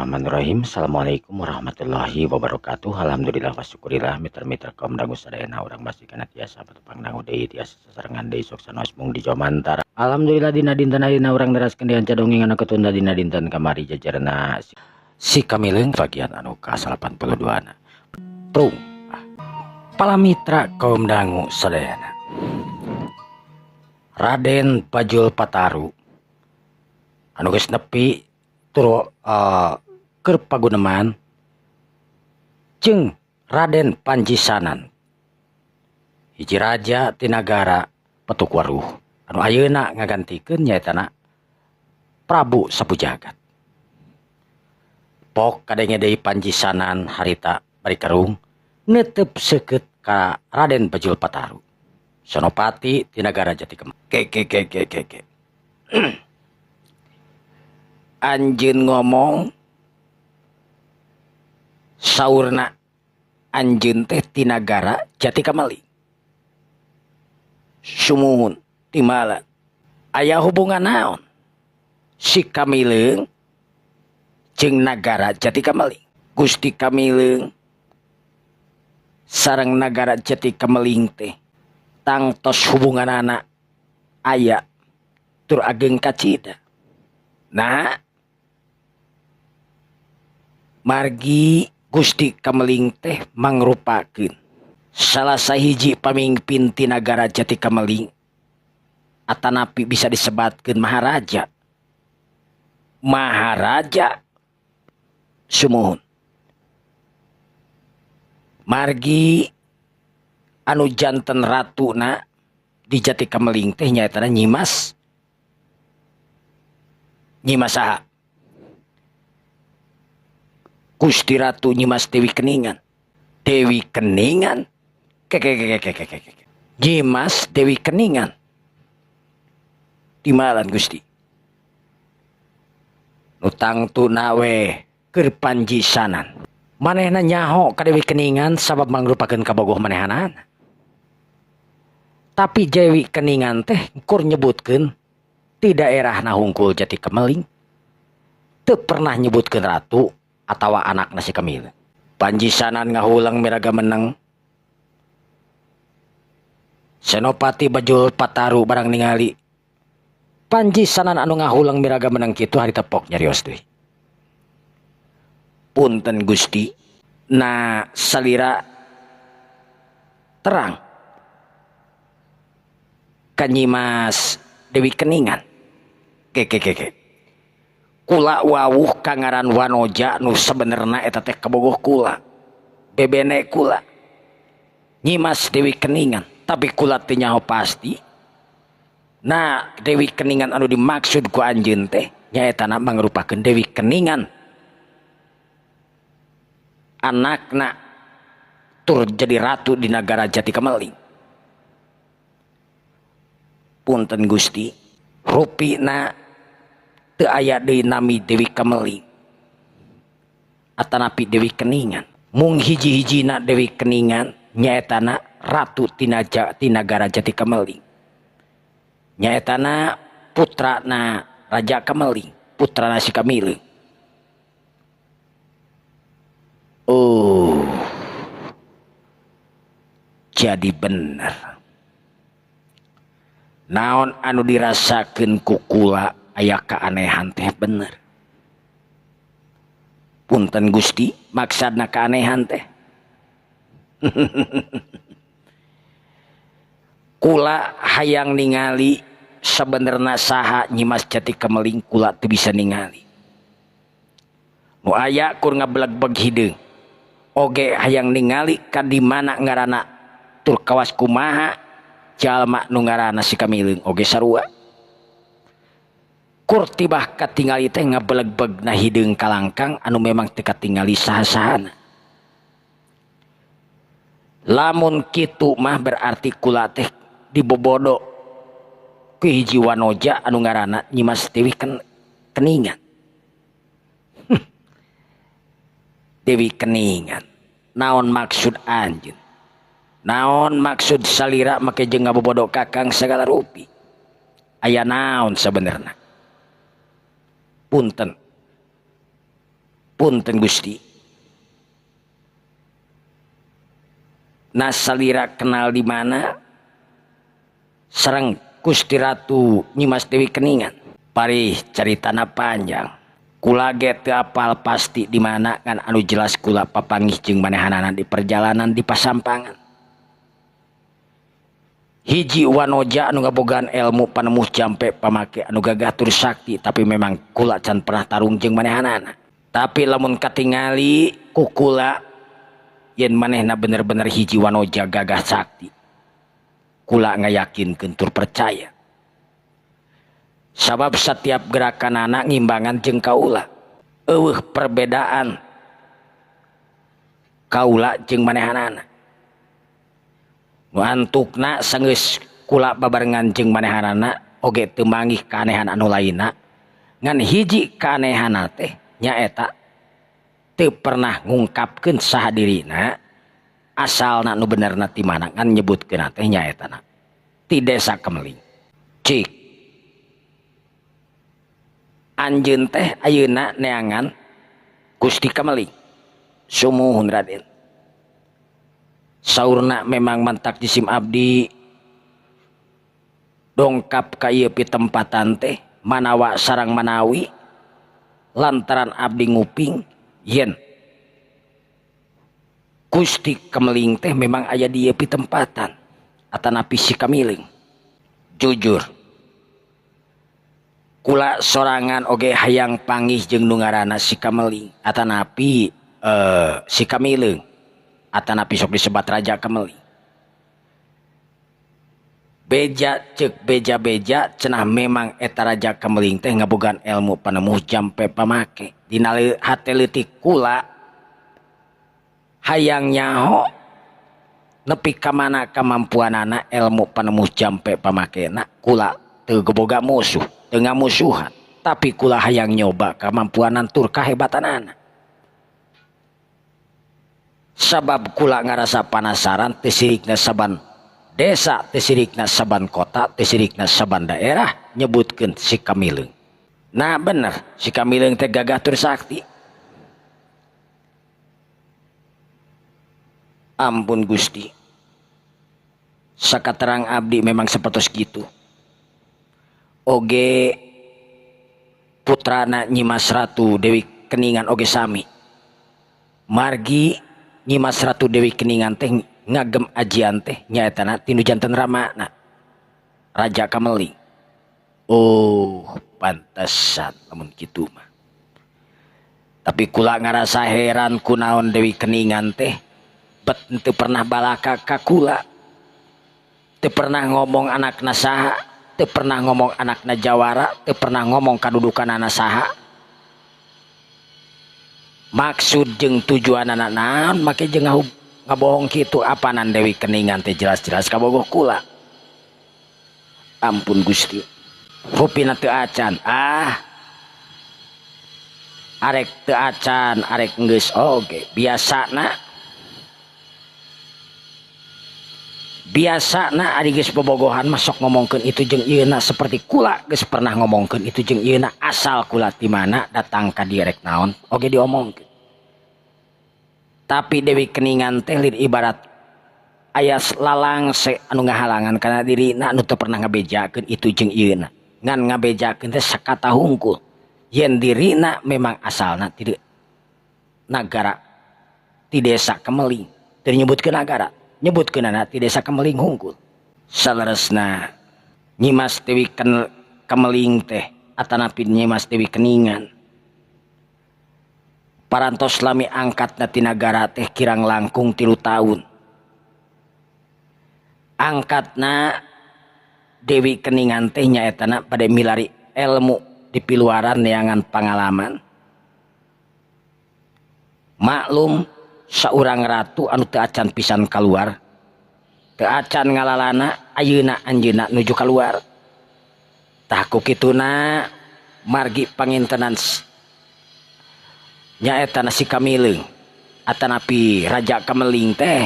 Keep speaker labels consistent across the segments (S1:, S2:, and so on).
S1: Bismillahirrahmanirrahim. Assalamualaikum warahmatullahi wabarakatuh. Alhamdulillah wa syukurillah mitra-mitra kaum dangu sadayana urang masih kana tiasa patepang dangu deui tiasa sasarengan deui sok sanaos mung di Jomantara. Alhamdulillah dina dinten ayeuna urang neraskeun deui dongeng anu ketunda dina dinten kamari jajarna si Kamileung bagian anu ka-82 na. Prung. Pala mitra kaum dangu sadayana. Raden Bajul Pataru anu geus nepi turu keur paguneman jeung Raden Panjisanan hiji raja ti nagara Petuk Waruh anu ayeuna ngagantikeun nyaetana Prabu Sapu Jagat. Pok kadenge deui Panjisanan harita bari kerung netep seukeut ka Raden Bajul Pataru Senopati ti nagara Jati Kemang. Ke ke ke ke ke ke. Anjeun ngomong saurna anjeun teh ti nagara Jati Kameling. Sumuhun timala aya hubungan naon si Kamileung jeung nagara Jati Kameling? Gusti Kamileung sareng nagara Jati Kameling teh tangtos hubunganana aya tur ageng kacida. Nah, margi Gusti Kameling teh mangrupakeun salah sahiji pamimpin ti nagara Jati Kameling atanapi bisa disebatkeun maharaja. Maharaja sumuhun. Margi anu janten ratuna di Jati Kameling teh nyaetana Nyimas. Nyimas saha? Gusti Ratu Nyimas Dewi Keningan. Dewi Keningan? Kekekekekekeke. Nyimas Dewi Keningan. Timalan Gusti. Nu tangtuna we keur Panjisanan. Manehna nyaho ka Dewi Keningan sabab mangrupakeun kabogoh manehanana. Tapi Dewi Keningan teh kur nyebutkeun ti daerahna hungkul Jati Kameling. Teu pernah nyebutkeun ratu atawa anakna si Kamileung. Panjisanan ngahulang miraga meneng. Senopati Bajul Pataru barang ningali Panjisanan anu ngahulang miraga meneng kitu harita pok nyarios deui. Punten Gusti, na salira terang ka Nyimas Dewi Keningan. Kekekeke. Kula wawuh ka ngaran Wanoja nu sabenerna eta teh kabogoh kula. Bebene kula. Nyimas Dewi Keningan, tapi kula teu nyaho pasti. Nah, Dewi Keningan anu dimaksud ku anjeun teh nyaetana mangrupakeun Dewi Keningan anakna tur jadi ratu di nagara Jati Kameling. Punten Gusti, rupina teu aya deui nami Dewi Kameling atanapi Dewi Keningan. Mung hiji-hijina Dewi Keningan nyaetana ratu tina nagara Jati Kameling. Nyaetana putrana Raja Kameling, putrana si Kamileung. Oh, jadi bener. Naon anu dirasakeun ku kula aya keanehan teh bener. Punten Gusti, maksudna keanehan teh. Kula hayang ningali sabenerna saha Nyimas Jati Kameling kula teu bisa ningali. Nu aya kur ngabelegbeg hideung. Oge hayang ningali ka di mana ngaranna tur kawas kumaha jalma nu ngaranna si Kamileung oge sarua. Kur tibah katingali teh ngabelegbeg na hideung kalangkang anu memang teu katingali saha-sahana. Lamun kitu mah berarti kula teh dibobodo ku hiji wanoja anu ngaranna Nyimas Dewi Keningan. Dewi Keningan. Naon maksud anjeun? Naon maksud salira make jeung ngabobodo kakang sagala rupi? Aya naon sabenerna? Punten. Punten Gusti. Nasalira kenal di mana? Sareng Gusti Ratu Nyimas Dewi Keningan. Parih caritana panjang. Kula ge teu apal pasti di mana ngan anu jelas kula papanggih jeung manehanana di perjalanan di pasampangan. Hiji wanoja anu ngabogaan ilmu panemuh jampe pamake anu gagah tur sakti, tapi memang kula can pernah tarung jeung manehanana. Tapi lamun katingali ku kula yen manehna bener-bener hiji wanoja gagah sakti, kula ngayakinkeun tur percaya. Sabab setiap gerakan anak ngimbangan jeung kaula, eueuh perbedaan kaula jeung manehanana. Nu antukna sanggeus kula babarengan jeung manehanana oge teu manggih kaanehan anu lainna, ngan hiji kaanehanna teh nyaeta teu pernah ngungkapkeun saha dirina, asalna nu benerna ti mana, ngan nyebutkeun teh nyaetana ti desa Kemeling. Cik anjeun teh ayeuna neangan Gusti Kemeling. Sumuhun Raden. Saurna memang mantak jisim abdi dongkap ka ieu pitempatan teh manawa sarang manawi lantaran abdi nguping yen Gusti Kemeling teh memang aya di ieu pitempatan atanapi si Kamiling. Jujur kula sorangan oge hayang panggih jeung nu ngaranna si Kameling atanapi si Kamileung atanapi sok disebat Raja Kemeling. Beja cek beja-beja cenah memang eta Raja Kemeling teh ngabogaan ilmu panemuh jampe pamake. Dina hate leutik kula hayang nyaho nepi ka mana kamampuanana ilmu panemuh jampe pamakena. Kula teu geboga musuh, teu ngamusuhan, tapi kula hayang nyoba kamampuanan tur kahebatanana. Sabab kula ngarasa panasaran teu sirikna saban desa, teu sirikna saban kota, teu sirikna saban daerah nyebutkeun si Kamileung. Nah bener, si Kamileung teh gagah tur sakti. Ampun Gusti, sakaterang abdi memang sapertos kitu. Oge putrana Nyimas Ratu Dewi Keningan oge sami. Margi Nyimas Ratu Dewi Keningan teh ngagem ajian teh nyaetana tinu janten ramana Raja Kameling. Oh, pantesan lamun kitu mah. Tapi kula ngarasa heran kunaon Dewi Keningan teh bet teu pernah balaka ka kula. Teu pernah ngomong anakna saha, teu pernah ngomong anakna jawara, teu pernah ngomong kadudukanana saha. Maksud jeung tujuanana naon make jeung ngabohong kitu apanan Dewi Keningan teh jelas-jelas kabogoh kula. Ampun Gusti, rupina teu acan. Ah, arek teu acan, arek geus oge biasana. Biasana ari geus bobogohan mah sok ngomongkeun itu jeung ieuna seperti kula geus pernah ngomongkeun itu jeung ieuna, asal kula ti mana datang ka dieu rek naon oge diomongkeun. Tapi Dewi Keningan teh lain ibarat aya lalangse anu ngahalangan kana dirina anu teu pernah ngabejakeun itu jeung ieuna. Ngan ngabejakeun teh sakata hungkul yen dirina memang asalna ti nagara ti desa Kemeling, teu nyebutkeun nagara, nyebutkeunana ti desa Kemeling hungkul. Saleresna Nyimas Dewi Kemeling teh atanapi Nyimas Dewi Keningan parantos lami angkatna ti nagara teh kirang langkung 3 tahun. Angkatna Dewi Keningan teh nyaetana bade milari ilmu di piluaran neangan pangalaman. Maklum saurang ratu anu teu acan pisan kaluar, teu acan ngalalana, ayeuna anjeunna nuju kaluar. Tah ku kituna margi pangintenan nyaeta si Kamileung atanapi Raja Kameling teh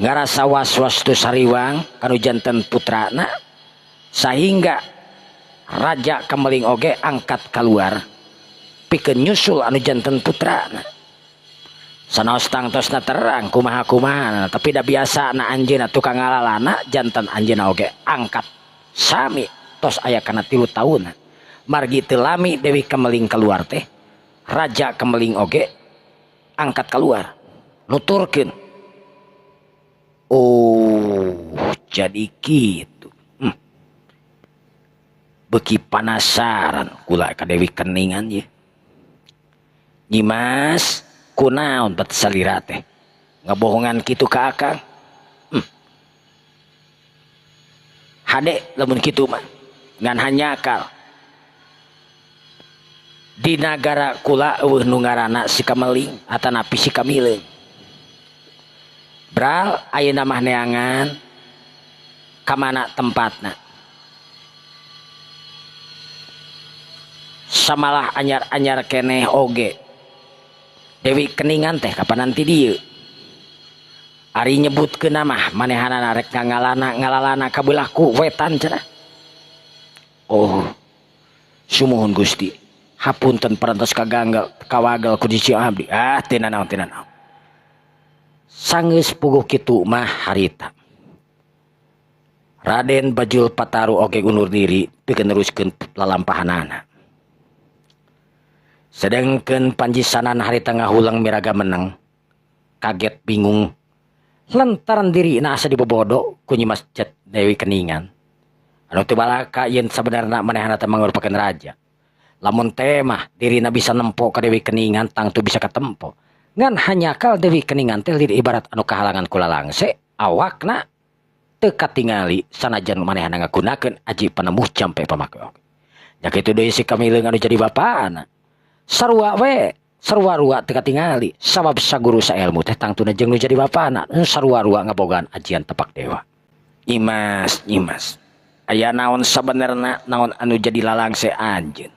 S1: ngarasa was-was tu sariwang kanu janten putrana, sahingga Raja Kameling oge angkat kaluar Pikeun nyusul anu janten putrana. Sanaos tangtosna terang kumaha-kumaha tapi da biasa na anjeunna tukang ngalalana janten anjeunna oge angkat sami tos aya kana 3 taun. Margi teu lami Dewi Kemeling keluar teh Raja Kemeling oge angkat keluar nuturkeun. Oh jadi kitu. Beuki panasaran kula ka Dewi Keningan ye. Nyimas kunaon bet salira teh ngabohongan kitu ka akang. Hade lamun kitu mah ngan hanyakal. Di nagara kula eueuh nu ngaranna si Kameling atanapi si Kamileung. Bral ayeuna mah neangan ka mana tempatna. Samalah anyar-anyar keneh oge. Dewi Keningan teh kapan nanti dieu. Ari nyebutkeun mah manehanana rek ngalalana kabelah ku wetan cenah. Oh. Sumuhun Gusti. Hapunten parantos kaganggal kawagal ku Cici abdi. Ah teu nanaon teu nanaon. Sanggeus puguh kitu mah harita. Raden Bajul Pataru oge undur diri pikeun neruskeun lalampahanana. Sedengkeun Panji Sanan harita ngahulang miraga menang. Kaget bingung lantaran diri na asa dibobodo ku Nyimas Dewi Keningan. Anu teu balaka yen sabenerna manehna teh mangrupakeun raja. Lamun teh mah dirina bisa nempo ka Dewi Keningan tangtu bisa katempo. Ngan hanyakal Dewi Keningan teh lir ibarat anu kahalangan ku lalangse awakna teu katingali sanajan manehna ngagunakeun aji panemuh jampe pamake oge. Nya kitu deui si Kamileung anu jadi bapana. Sarua we, sarua-rua teu katingali sabab saguru saelmu teh tangtuna jeung nu jadi bapana sarua-rua ngabogaan ajian tepak dewa. Nyimas, nyimas. Aya naon sabenerna naon anu jadi lalangse anjeun.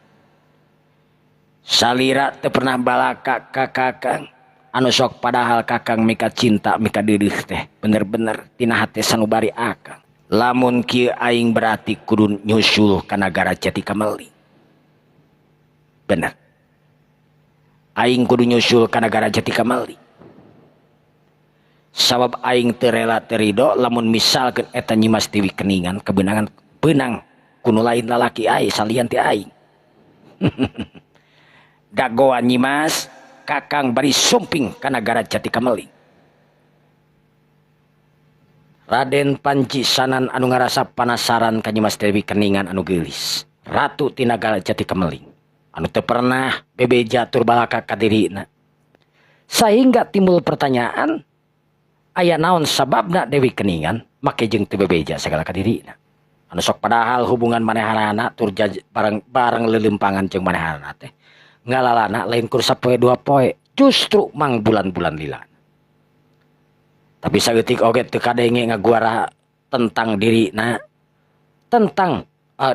S1: Salira teu pernah balaka ka kakang anu sok padahal kakang mika cinta mika deudeuh teh bener-bener tina hate sanubari akang. Lamun kieu aing berarti kudu nyusul ka nagara Jati Kameling. Bener. Aing kudu nyusul ka nagara Jati Kameling. Sabab aing teu rela teu rido lamun misalkeun eta Nyimas Dewi Keningan kebenangan beunang kuno lain lalaki aing salian ti aing. Dagoan Nyimas kakang bari sumping ka nagara Jati Kameling. Raden Panji Sanan anu ngarasa panasaran ka Nyimas Dewi Keningan anu geulis, ratu ti nagara Jati Kameling anu teu pernah bebeja tur balaka ka dirina. Sehingga timbul pertanyaan, aya naon sababna Dewi Keningan make jeung teu bebeja sagala ka dirina. Anu sok padahal hubungan manehanana tur bareng leuleumpangan jeung manehanana teh ngalalana lain kur sapoe dua poe, justru mang bulan-bulan lila. Tapi saeutik oge teu kadenge ngaguara tentang dirina, tentang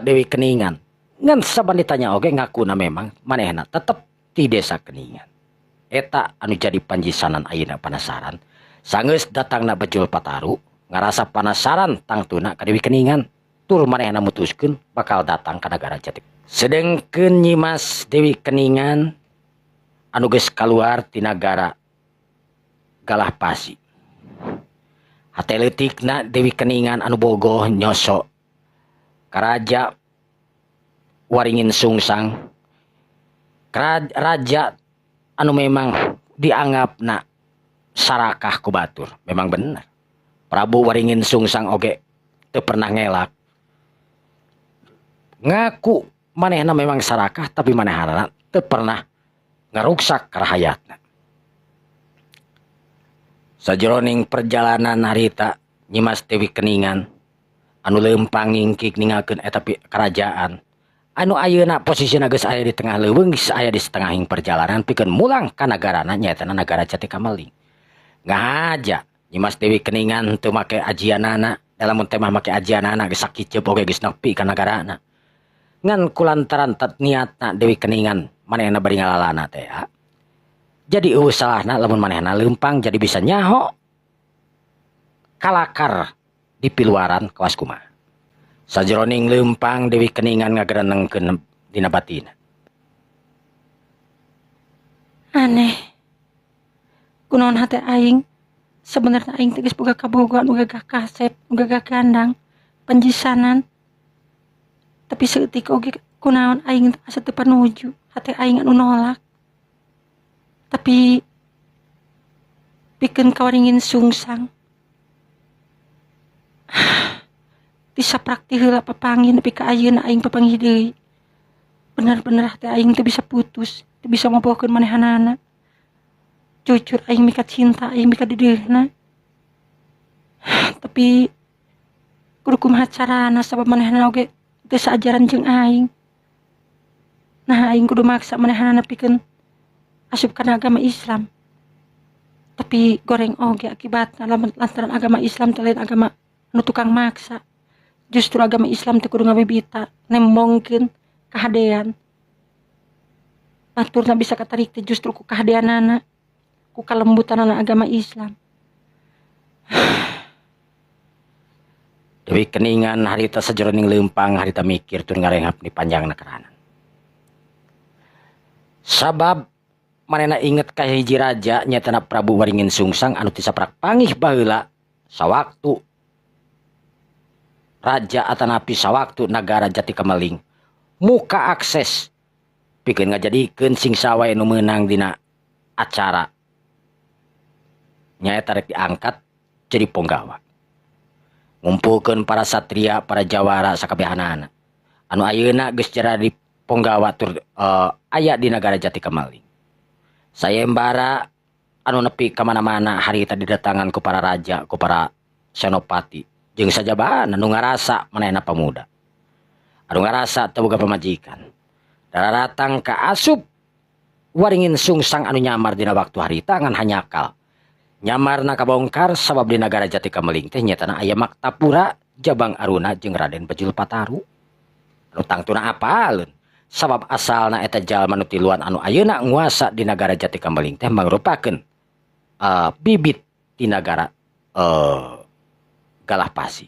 S1: Dewi Keningan. Ngan saban ditanya oge ngakuna memang manehna tetep di desa Keningan. Eta anu jadi Panji Sanan ayeuna panasaran. Sanggeus datangna Bajul Pataru ngarasa panasaran tangtuna ka Dewi Keningan, tur manehna mutuskeun bakal datang ka nagara Jati. Sedengkeun Nyimas Dewi Keningan anu geus kaluar ti nagara Galah Pasi. Hate leutikna Dewi Keningan anu bogoh nyosok ka Raja Waringin Sungsang, raja anu memang dianggapna sarakah ku batur. Memang bener Prabu Waringin Sungsang oge teu pernah ngelak, ngaku manehna memang sarakah tapi manehna teu pernah ngaruksak rahayatna. Sajroning perjalanan harita Nyimas Dewi Keningan anu leumpang ngingkik ninggalkeun eta kerajaan anu ayeuna posisina geus aya di tengah leuweung, geus aya di setengahing perjalanan pikeun mulang ka nagarana nyaeta nagara Jati Kameling. Ngahaja Nyimas Dewi Keningan teu make ajianana, lamun teh mah make ajianana geus sakiceup oge geus nepi ka nagarana. Ngan kulantaran tet niatna Dewi Keningan manehna bari ngalalana teh ya. Jadi eueuh salahna lamun manehna leumpang jadi bisa nyaho kalakar di piluaran kawas kumaha. Sajroning leumpang Dewi Keningan ngagerenengkeun dina batina.
S2: Aneh. Kunaon hate aing? Sebenarnya aing teh geus boga kabogohan nu gagah kasep, nu gagah gandang, panjisanan. Tapi saeutik oge kunaon aing asa teu panuju, hate aing anu nolak. Tapi pikeun kawaringin sungsang. Bisa prakti heula papanggih nepi ka ayeuna aing papanggih deui. Bener-bener hate aing teu bisa putus, teu bisa ngobohkeun manehanana. Jujur aing mika cinta, aing mika dideuhna. Tapi kudu kumaha carana sabab manehna oge teu saajaran jeung aing. Nah aing kudu maksa manehanana pikeun asup kana agama Islam. Tapi goreng oge akibatna lantaran agama Islam teh lain agama nu tukang maksa. Justru agama Islam teh kudu ngabibita, nembongkeun kahadean. Baturna bisa katarik teh justru ku kahadeanana, ku kalembutanana agama Islam.
S1: Dewi Keningan harita sajeroning leumpang harita mikir tur ngarenghap ni panjangna keranan. Sabab manehna inget ka hiji raja nyaetana Prabu Waringin Sungsang anu tisaprak pangih baheula sawaktu raja atanapi sawaktu nagara Jati Kemeling muka akses pikeun ngajadikeun sing sawae nu meunang dina acara nyaeta rek diangkat jadi ponggawa ngumpulkeun para satria para jawara sakabehanana anu ayeuna geus jadi ponggawa tur aya di nagara Jati Kemeling. Sayembara anu nepi ka mana-mana harita didatangan ku para raja ku para senopati jeung sajabana nu ngarasa manehna pamuda anu ngarasa teu boga pamajikan daratang ka asup Waringin Sungsang anu nyamar dina waktu harita ngan hanyakal nyamarna kabongkar sabab di nagara Jati Kemeling teh nyatana aya Maktapura Jabang Aruna jeung Raden Bajul Pataru anu tangtuna apaleun sabab asalna eta jalma nu tiluan anu ayeuna nguasa di nagara Jati Kemeling teh mangrupakeun bibit di nagara Galah Pasi.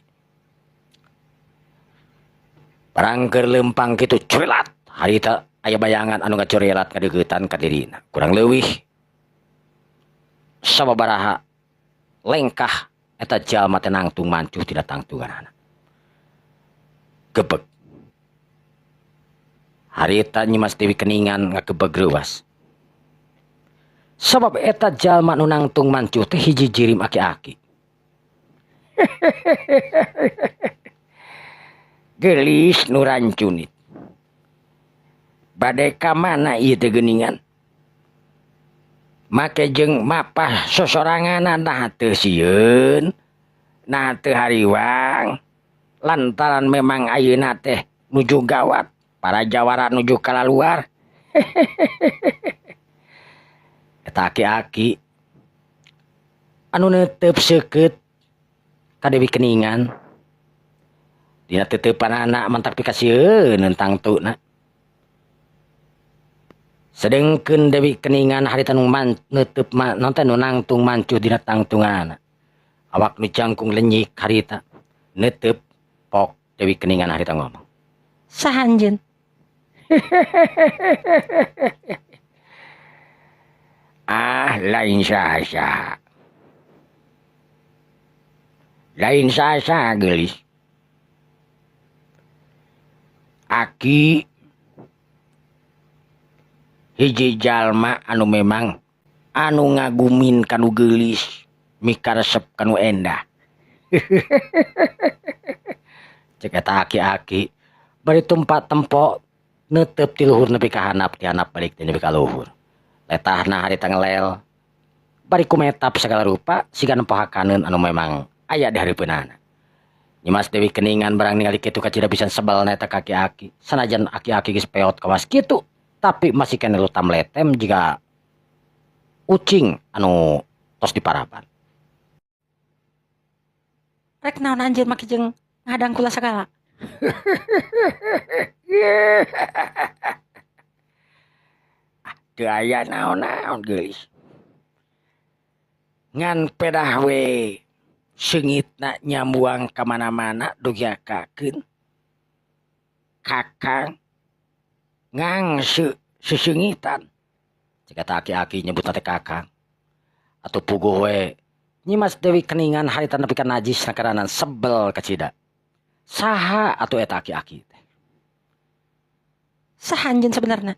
S1: Barang keur leumpang kitu curilat harita aya bayangan anu ngacurilat kadeuketan ka dirina kurang leuwih sababaraha lengkah eta jalma teh nangtung mancuh tina tangtunganana. Gebeg harita Nyimas Dewi Keningan ngagebeg reuas sabab eta jalma nu nangtung mancuh teh hiji jirim aki-aki. Gelis nu rancunit bade ka mana ieu teh geuningan make jeung mapah sosoranganna nah teu sieun nah teu hariwang lantaran memang ayeuna teh nuju gawat para jawara nuju kalaluar. Eta aki-aki anu neuteup seukeut ka Dewi Keningan dina teteupanana mantak pikasieun tangtuna. Sedengkeun Dewi Keningan harita nu neuteub nonton nu nangtung mancuh dina tangtunganana awak nu jangkung lenyik harita neuteub pok Dewi Keningan harita ngomong
S2: saha anjeun?
S1: Ah lain saha lain saha geulis aki hiji jalma anu memang anu ngagumin kanu geulis mikaresep kanu endah. Cek eta aki-aki bari tumpak tempo neuteub ti luhur nepi ka handap ti handap balik nepi ka luhur letahna harita ngelel bari kumetap segala rupa siga nempohakaneun anu memang aya di hareupeunana. Nyimas Dewi Keningan barang ningali kitu kacida pisan sebelna eta ka aki-aki sanajan aki-aki geus peot kawas kitu tapi masih keneh lutam letem jiga ucing anu tos diparaban.
S2: Rek naon anjeun make jeung ngadang kula sagala?
S1: Teu aya naon-naon geulis ngan pedah we seungitna nyambuang ka mana-mana dogyakakeun kakang ngangse seseungitan. Cek eta aki-aki nyebutna teh kakang. Atuh puguh we Nyimas Dewi Keningan harita nepi ka najis nakaranan sebel kacida. Saha atuh eta aki-aki teh?
S2: Saha anjeun sebenarna?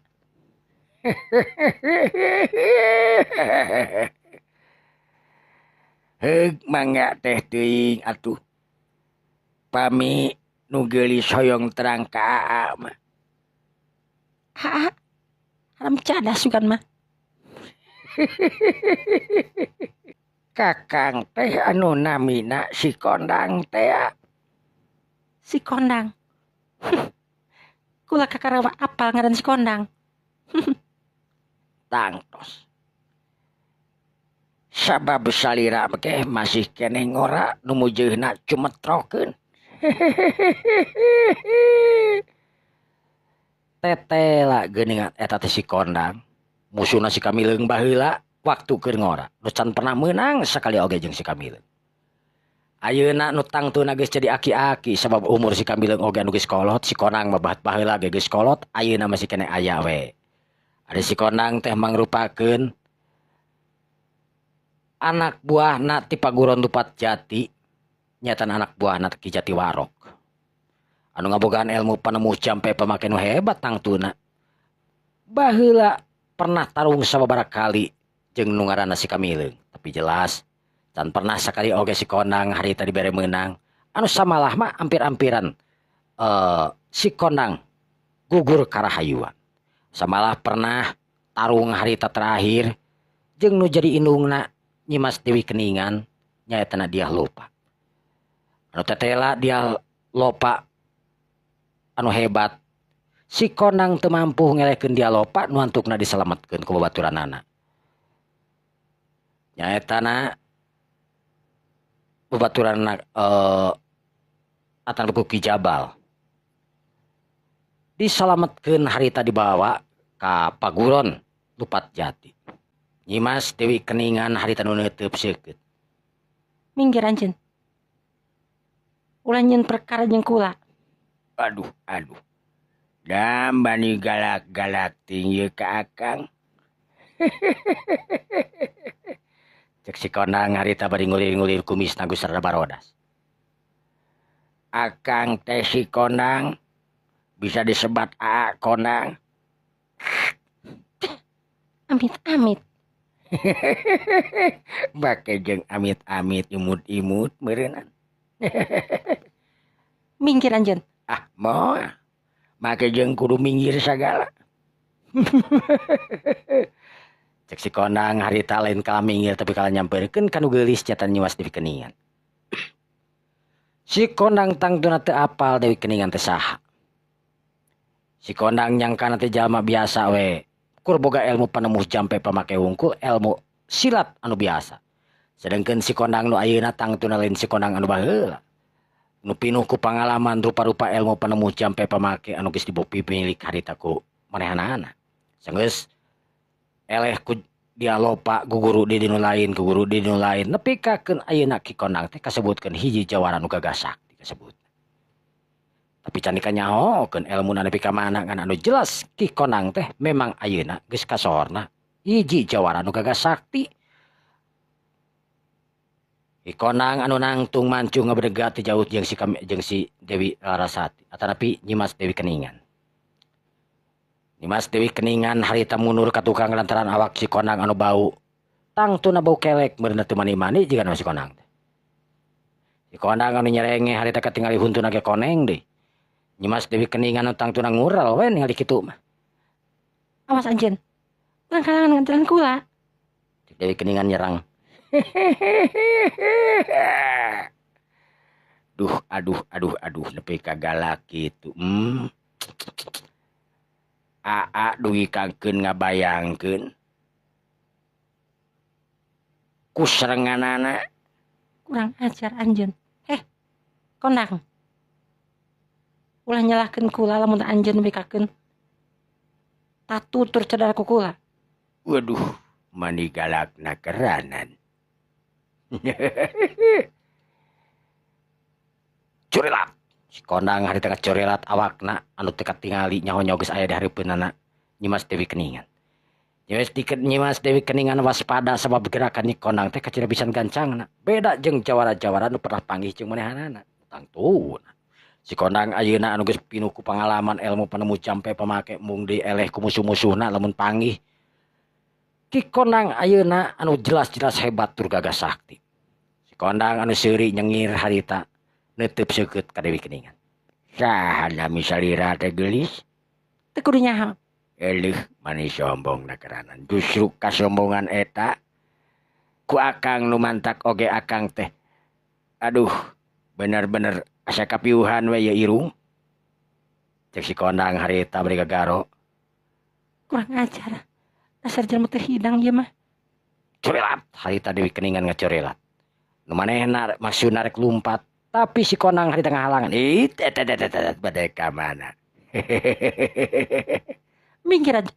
S3: Heug mangga teh teuing atuh. Pami nu geulis hoyong terang ka aa mah.
S2: Aa, haram cadas sugan mah.
S3: Kakang teh anu namina si Kondang teh.
S2: Si Kondang. Kula kakarawa apal ngaran si Kondang.
S3: Tangtos. Sabab salira teh masih keneh ngora nu mujeuhna cumetrokeun.
S1: Tetela geuningan eta teh si Kondang. Musuhna si Kamileung baheula waktu keur ngora. Nu can pernah meunang sakali oge jeung si Kamileung. Ayeuna nu tangtuna geus jadi aki-aki sabab umur si Kamileung oge anu geus kolot, si Kondang mah bahat baheula ge geus kolot, ayeuna masih keneh aya we. Ari si Kondang teh mangrupakeun anak buahna ti Paguron Dupat Jati, nyatan anak buahna Ki Jati Warok. Anu ngabogaan ilmu panemu jampe pamake nu hebat tangtuna. Baheula pernah tarung sababaraha kali jeung nu ngaranna si Kamileung, tapi jelas can pernah sakali oge si Kondang harita dibere meunang. Anu samalah mah ampir-ampiran si Kondang gugur karahayuan. Samalah pernah tarung harita terakhir jeung nu jadi indungna Nyimas Dewi Keningan nyaetana Diah Lopa. Anu tetela Diah Lopa anu hebat, si Kondang teu mampu ngelehkeun Diah Lopa nu antukna diselametkeun ku babaturanana. Nyaetana babaturanana atan ku Ki Jabal. Diselametkeun harita dibawa ka Paguron Lupat Jati. Nyimas Dewi Keningan harita nu neuteub seukeut.
S2: Minggir anjeun. Ulah nyeun perkara jeung kula.
S3: Aduh, aduh. Dan bani galak-galak tinggi ka akang.
S1: Cek si Kondang harita bari ngulir-ngulir kumis nagu sarana barodas.
S3: Akang teh si Kondang bisa disebat aa Kondang.
S2: Amit-amit.
S3: Bake jeung amit-amit imut-imut meureunnan.
S2: Minggir anjeun.
S3: Ah, moal. Make jeung kudu minggir sagala.
S1: Cek si Kondang harita lain kalah minggir tapi kalah nyamperkeun ka nu geulis nyata Nyimas Dewi Keningan. Si Kondang tangtuna teu apal Dewi Keningan teh saha. Si Kondang nyangkana teh jalma biasa we. Kur boga ilmu panemu jampe pamake wungkul ilmu silat anu biasa. Sedangkan si Kondang nu ayeuna tangtuna lain si Kondang anu baheula. Nu pinuh ku pangalaman rupa-rupa ilmu panemu jampe pamake anu geus dipimilik harita ku manehanana. Sanggeus eleh ku Dia Lopa guguru di dinu lain, guguru di dinu lain nepi ka keun ayeuna Ki Kondang teh kasebutkeun hiji jawara nu gagah sakti kasebut. Tapi can dikanyahokeun elmuna nepi ka mana ngan anu jelas Ki Kondang teh memang ayeuna geus kasohorna hiji jawara nu gagah sakti. Ki Kondang anu nangtung mancung ngabedega ti jauh jeung si jeung si Dewi Larasati atanapi Nyimas Dewi Keningan. Nyimas Dewi Keningan harita mundur ka tukang lantaran awak si Kondang anu bau. Tangtuna bau kelek meureun teu mani-mani jiga si Kondang teh. Si Kondang anu nyerenge harita katingali huntuna ge koneng deui. Nyimas Dewi Keningan anu tangtuna ngural we ningali kitu mah.
S2: Awas anjeun. Urang kalangan nganteran kula.
S1: Dewi Keningan nyerang.
S3: Duh, aduh, aduh, aduh, nepi ka galak kitu. Aa dugi kangkeun ngabayangkeun ku serenganana.
S2: Kurang ajar anjeun. Heh, Kondang. Ulah nyalahkeun kula lamun anjeun nepikakeun tatutur cedera ku kula.
S3: Waduh, mani galakna keranan.
S1: Curilat. Si Kondang harita kacorelat awakna anu teu katingali nyaho-nyaho geus aya di hareupeunana Nyimas Dewi Keningan. Nyimas diket Nyimas Dewi Keningan waspada sabab gerakan Ki Kondang teh kacida pisan gancangna. Beda jeung jawara-jawara nu pernah panggih jeung manehanana. Tangtuna. Si Kondang ayeuna anu geus pinuh ku pangalaman ilmu panemu jampe pamake mung dieleh ku musuh-musuhna lamun panggih. Ki Kondang ayeuna anu jelas-jelas hebat tur gagah sakti. Si Kondang anu seuri nyengir harita neuteub seukeut ka Dewi Keningan.
S3: Saha nami salira teh geulis?
S2: Teu kudu nyaho.
S3: Eleuh mani sombong nakeranan. Justru kasombongan eta ku akang nu mantak oge akang teh. Aduh, bener-bener asa kapiuhan we ye irung.
S1: Cek si Kondang harita bari gagaro.
S2: Kurang ajar. Dasar jelema teu hidang ieu mah.
S1: Corelat harita Dewi Keningan ngacorelat. Nu manehna maksudna rek lumpat, tapi si Kondang harita ngahalangan.
S3: Ih, tet tet tet tet bade ka mana?
S2: Minggir aja.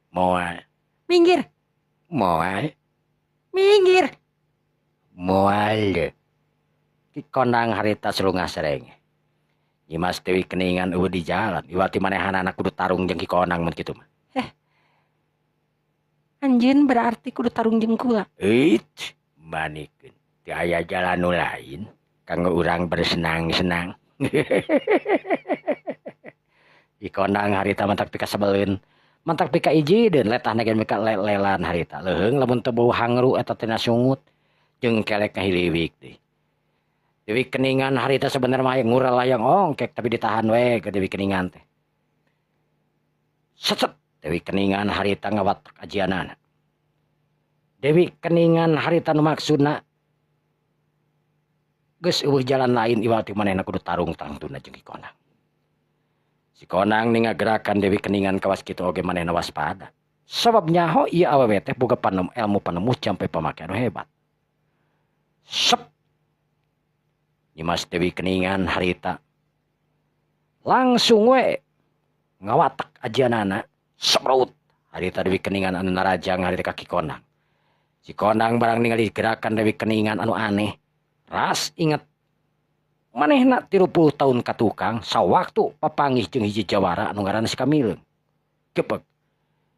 S3: Moal.
S2: Minggir.
S3: Moal.
S2: Minggir.
S3: Moal.
S1: Ki Kondang harita selungah sereng. Nyimas Dewi Keningan eueuh di jalan. Iwati manehanana kudu tarung jeung Ki Kondang mun kitu mah.
S2: Anjeun berarti kudu tarung jeung kula.
S3: Eit, manikeun. Teu aya jalan nu lain kanggo urang bersenang-senang.
S1: Ki Kondang harita mantak pika sebeleun, mantak pika ijideun letahna ge mika lelan harita. Leuheung lamun teu bau hangru eta teh sungut jeung kelek ngahiliwik deui. Dewi Keningan harita sebenarnya mah ngural layang ongkek tapi ditahan we ke Dewi Keningan teh. Set Dewi Keningan harita ngawatak ajianana. Dewi Keningan harita nu maksudna geus eueuh jalan lain iwati manehna kudu tarung tangtuna jeung Ki Kondang. Si Kondang ninga gerakan Dewi Keningan kawas kitu oge manehna waspada. Sabab nyaho ieu awewe teh boga panem ilmu panemu jampe pamake anu hebat. Sep. Nyimas Dewi Keningan harita langsung we ngawatak ajianana semraut harita Dewi Keningan anu narajang harita ka Ki Kondang. Si Kondang barang ningali gerakan Dewi Keningan anu aneh, ras inget manehna 30 tahun ka tukang sawaktu papanggih jeung hiji jawara anu ngaranna si Kamileung. Gepek.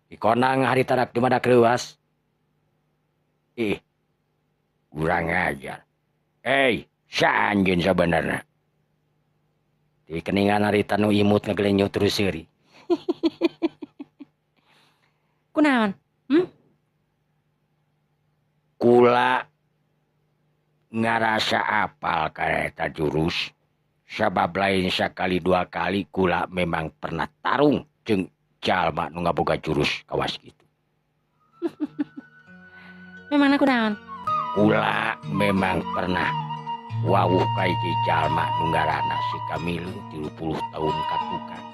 S1: Ki Kondang harita rak dumadak reuas.
S3: Ih, urang ajar. Hei, saha anjeun sabenerna?
S1: Dewi Keningan harita nu imut ngagelenyut terus seuri.
S2: Kunaon?
S3: Kula ngarasa apal ka eta jurus. Sabab lain sakali dua kali kula memang pernah tarung jeung jalma nu ngaboga jurus kawas kitu.
S2: Memangna kunaon?
S3: Kula memang pernah wawuh ka hiji jalma nu ngaranna si Kamileung 30 tahun ka tukang.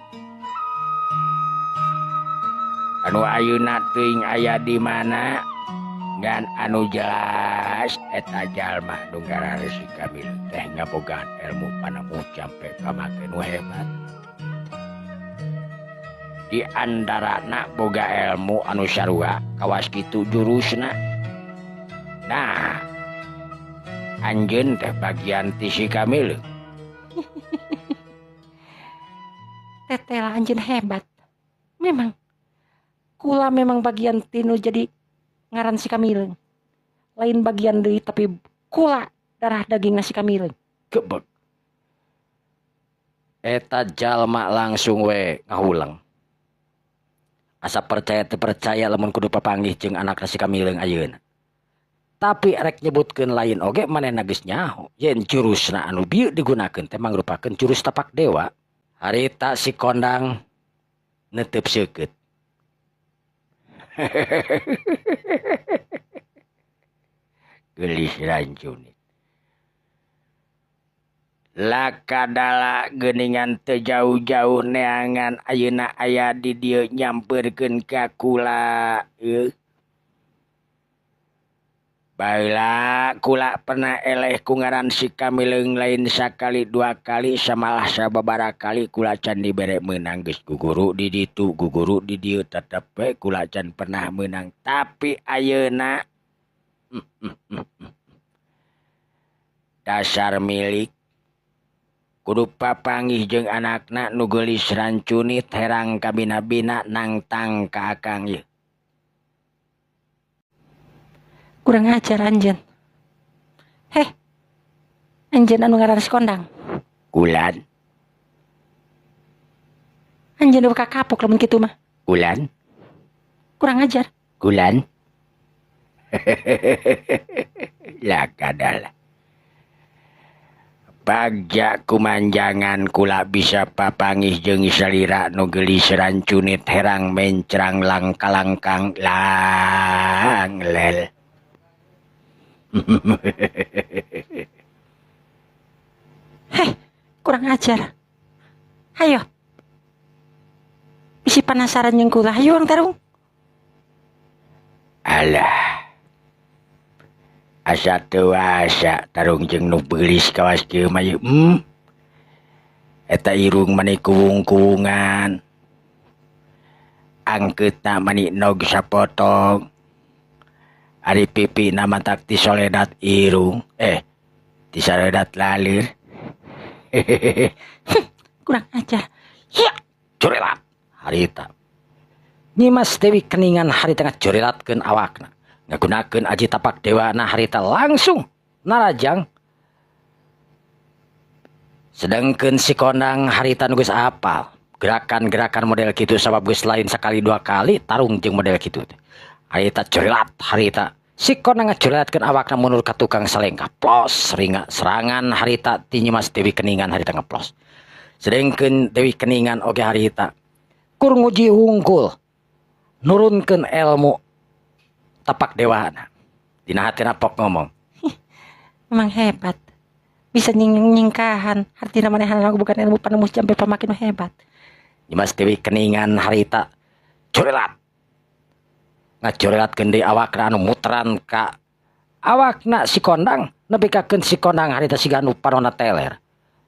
S3: Anu ayeuna teuing aya di mana? Ngan anu jelas eta jalma nu ngaranna si Kamileung teh ngabogaan ilmu panemu jampe pamake nu hebat. Di antarana boga ilmu anu sarua kawas kitu jurusna. Nah, anjeun teh bagian ti si Kamileung.
S2: Tetela anjeun hebat. Memang kula memang bagian tinu jadi ngaran si Kamileung. Lain bagian deui tapi kula darah daging si Kamileung.
S1: Gebek. Eta jalma langsung we ngahulang. Asa percaya teu percaya lamun kudu papanggih jeung anakna si Kamileung ayeuna. Tapi rek nyebutkeun lain oge manehna geus nyaho yen jurusna anu bieu digunakeun teh mangrupakeun jurus tapak dewa. Harita si Kondang neuteub seukeut.
S3: Geulis rancunit. Lakadala geuningan teu jauh-jauh neangan ayeuna aya di dieu nyamperkeun ka kula. Baheula kula pernah eleh ku ngaran si Kamileung lain sakali dua kali samalah sababaraha kali kula can dibere meunang geus guguru di ditu guguru di dieu tetep we kula can pernah meunang tapi ayeuna dasar milik kudu papanggih jeung anakna nu geulis rancunit herang kabina-bina nangtang ka akang ieu.
S2: Kurang ajar anjeun. Heh. Anjeun anu ngaran si Kondang.
S3: Kulan.
S2: Anjeun eueuh kakapok lamun kitu mah.
S3: Kulan.
S2: Kurang ajar.
S3: Kulan. Lah kadal. Bagja kumanjangan kula bisa papangih jeung salira nu geulis rancunit herang mencrang langkalangkang lang lel.
S2: Heh, kurang ajar. Hayo. Bisi penasaran jeung kula, hayu urang tarung.
S3: Alah. Asa teu asa tarung jeung nu beulis kawas kieu mah ieu. Eta irung mani kuwung-kuwungan. Angkeutna mani nog sapotong. Ari pipina matak tisoledat irung, tisoledat lalir.
S2: Kurang ajar. Ya,
S1: curilat harita. Nyimas Dewi Keningan harita ngacurilatkeun awakna. Ngagunakeun aji tapak dewana harita langsung narajang. Sedangkeun si Kondang harita nu geus apal gerakan-gerakan model kitu sabab geus lain sekali dua kali tarung jeung model kitu teh. Harita curilat harita si Kondang ngacurilatkeun awakna mundur ka tukang salengkah plos ringa serangan harita ti Nyimas Dewi Keningan harita ngeplos. Sedangkeun Dewi Keningan oge harita kur nguji hungkul nurunkeun ilmu tapak dewana. Dina hatina pok ngomong.
S2: Memang hebat. Bisa nyingkahan. Hartina manehanna bukan ilmu panemu sampai pamakin hebat.
S1: Nyimas Dewi Keningan harita curilat. Ngacurilatkeun deui awakna anu muteran ka awakna si Kondang nepikakeun si Kondang harita siga anu panonna teler.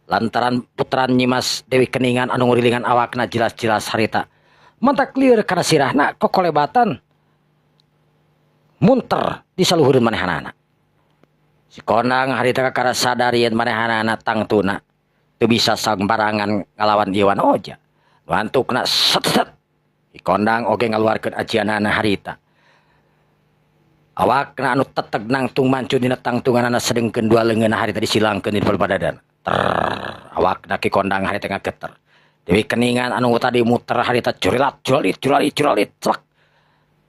S1: Lantaran puteran Nyimas Dewi Keningan anu ngurilingan awakna jelas-jelas harita mantak lieur kana sirahna kokolebatan munter di saluhureun manehanana. Si Kondang harita kakara sadar yen manehanana tangtuna teu bisa sambarangan ngalawan Iwan Oja. Nu antukna set set. Si Kondang oge ngaluarkeun ajianana harita. Awakna anu teteg nangtung mancun dina tangtunganana sedengkeun dua leungeunna harita disilangkeun di palbadadan. Ter awakna Ki Kondang harita ngageter. Dewi Keningan anu tadi muter harita curilat curalit curalit curalit celak.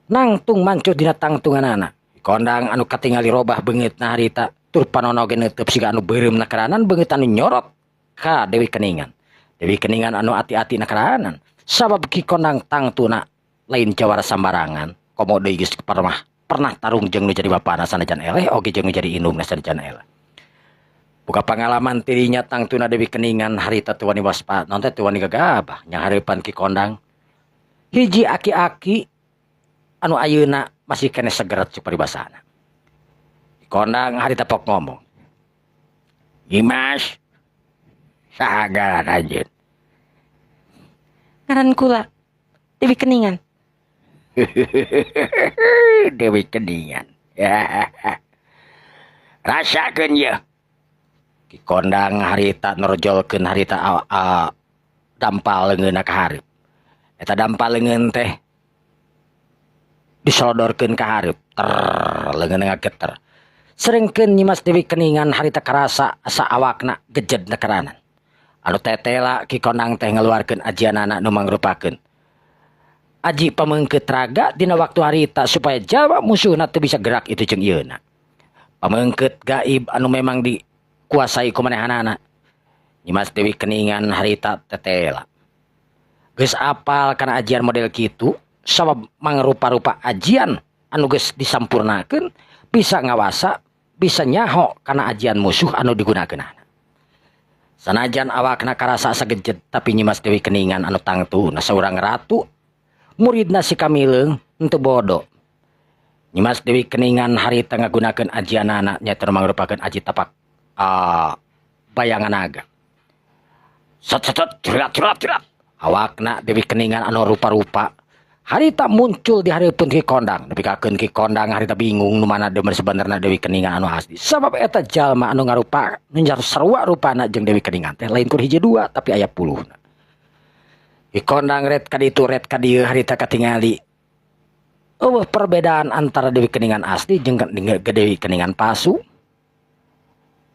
S1: Nangtung mancut dina tangtunganana. Kondang anu katingali robah beungeutna harita tur panono ge neuteub siga anu beureum na karanan beungeut anu nyorot ka Dewi Keningan. Dewi Keningan anu ati-ati na karanan sabab Ki Kondang tangtuna lain jawara sambarangan komo deui geus pernah tarung jeung nu jadi bapana sanajan eleh oge jeung nu jadi indungna sanajan eleh. Buka pengalaman tirinya tangtuna Dewi Keningan harita teu wani waspada non teh teu wani gagabah nyanghareupan Ki Kondang. Hiji aki-aki anu ayeuna masih kene segeret cek paribasana. Kondang harita pok ngomong.
S3: Nyimas saha ngaran anjeun?
S2: Ngaran kula Dewi Keningan.
S3: Dewi Keningan. Rasakeun ye.
S1: Ki Kondang harita norjolkeun harita dampal leungeunna ka hareup. Eta dampal leungeun teh disodorkeun ka hareup ter leungeun ngageter. Serengkeun Nyimas Dewi Keningan harita karasa asa awakna gejed na karanan. Anu tetela Ki Kondang teh ngaluarkeun ajianana nu mangrupakeun aji pameungkeut raga dina waktu harita supaya jawa musuhna teu bisa gerak itu jeung ieuna. Pameungkeut gaib anu memang dikuasai ku manehanana. Nyimas Dewi Keningan harita tetela. Geus apal kana ajian model kitu sabab mangrupa-rupa ajian anu geus disampurnakeun bisa ngawasa bisa nyaho kana ajian musuh anu digunakeunana. Sanajan awakna karasa asa gejet tapi Nyimas Dewi Keningan anu tangtuna saurang ratu muridna si Kamileung henteu bodoh. Nyimas Dewi Keningan harita ngagunakeun ajianana nyaeta mangrupakeun aji tapak bayangan naga. Set set cerat cerat cerat. Awakna Dewi Keningan anu rupa-rupa harita muncul di hareupeun Ki Kondang. Nepikakeun Ki Kondang harita bingung nu mana deui sebenarna Dewi Keningan anu asli. Sabab eta jalma anu ngarupa nu sarua rupana jeung Dewi Keningan teh lain kur hiji dua tapi aya puluhna. Ki Kondang ret ka ditu ret ka dieu harita katingali Eueuh perbedaan antara Dewi Keningan asli jeung Dewi Keningan palsu.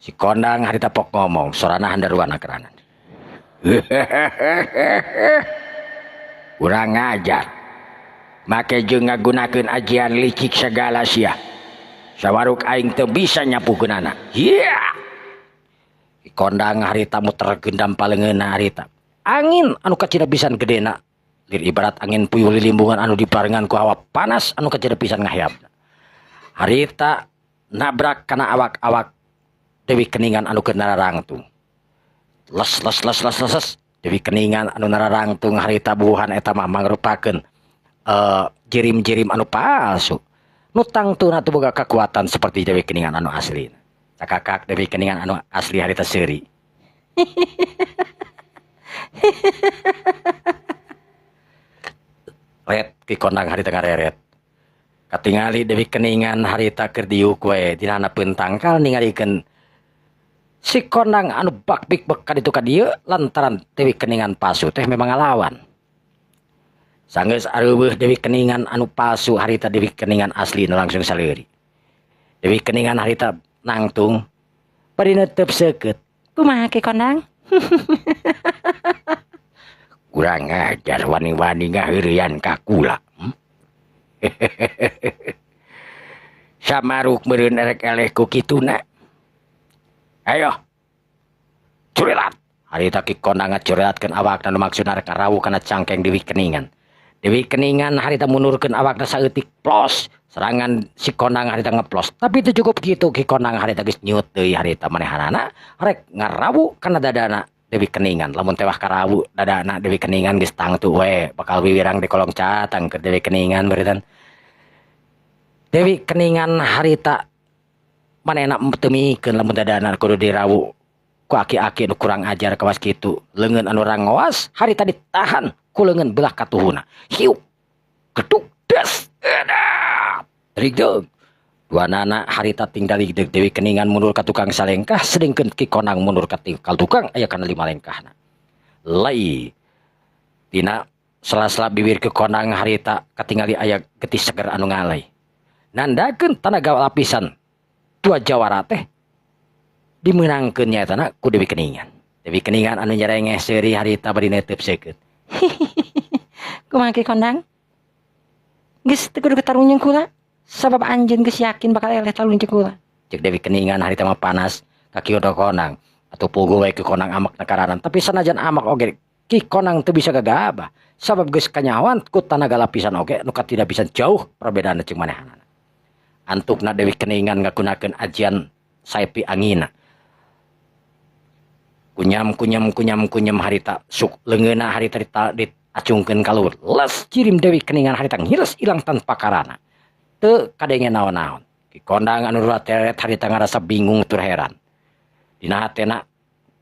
S1: Si Kondang harita pok ngomong sorana handaruana keranan.
S3: Kurang ngajar. Make jeung ngagunakeun ajian licik segala sia. Sawaruk aing teu bisa nyapukeunana. Hiya.
S1: Si Kondang harita muter gendam paleungeunna harita. Angin anu kacida pisan gedena. Lir ibarat angin puyuh lilimbungan anu dibarengan ku hawa panas anu kacida pisan ngaheapna. Harita nabrak kana awak-awak Dewi Keningan anu keur nararangtung. Les les les les les les. Dewi Keningan anu nararangtung harita buuhan eta mah mangrupakeun jirim-jirim anu palsu. Nu tangtuna teu boga kakuatan seperti Dewi Keningan anu asli. Cakakak Dewi Keningan anu asli harita seuri. Ret Ki Kondang harita ngareret. Katingali Dewi Keningan harita keur diuk we dina handapeun tangkal ningalikeun si Kondang anu bakbik bek ka ditu ka dieu lantaran Dewi Keningan palsu teh memang ngalawan. Sanggeus areuweuh Dewi Keningan anu palsu harita Dewi Keningan asli nu langsung saleuri. Dewi Keningan harita nangtung bari neuteup seukeut.
S2: Kumaha Ki Kondang?
S3: Kurang ajar wani-wani ngaheureuyan ka kula. Samaruk meureun erek eleh ku kituna. Ayo. Curilat.
S1: Harita Ki Kondang ngacurelatkeun awakna nu maksudna rek rawuh kana cangkeng Dewi Keningan. Dewi Keningan harita mundurkeun awakna saeutik plos. Serangan si Kondang harita ngeplos. Tapi teu cukup kitu Ki Kondang harita geus nyiut deui harita manehanana rek ngarawu kana dadana Dewi Keningan. Lamun tewah karawu dadana Dewi Keningan geus tangtu we bakal wiwirang di kolong catang ke Dewi Keningan beritan. Dewi Keningan harita manehna teu mikeun lamun dadana kudu dirawu ku aki-aki nu kurang ajar kawas kitu. Leungeun anu rangoas harita ditahan ku leungeun belah katuhuna. Hiuk geduk des edan rigdeug. Dua nana harita tinggal di Dewi Keningan mundur ka tukang salengkah sedengkeun Ki Kondang mundur ka tukang aya kana 5 lengkahna. Lai tina sela-sela bibir Ki Kondang harita katingali aya getih seger anu ngalai. Nandakeun tanaga lapisan dua jawara teh dimeunangkeun nyaetana ku Dewi Keningan. Dewi Keningan anu nyerengeh seuri harita bari netep seukeut.
S2: Kumaha Ki Kondang? Geus teu kudu katarung jeung kula. Sabab anjeun geus yakin bakal eleh talun jeung kula.
S1: Cek Dewi Keningan harita mah panas ka Ki Kondang. Atuh puguh we Ki Kondang amak nakararan. Tapi sanajan amak oge Ki Kondang teu bisa gagabah. Sabab geus kanyahoan ku tanaga lapisan oge nu katida pisan jauh perbedaanna jeung manehanana. Antukna Dewi Keningan ngagunakeun ajian saepi angina. Kunyam kunyam kunyam kunyam harita suk leungeunna harita diacungkeun ka luhur. Les jirim Dewi Keningan harita ngiles ilang tanpa karana. Teu kadenge naon-naon. Ki Kondang anu rateret harita ngarasa bingung tur heran. Dina hatena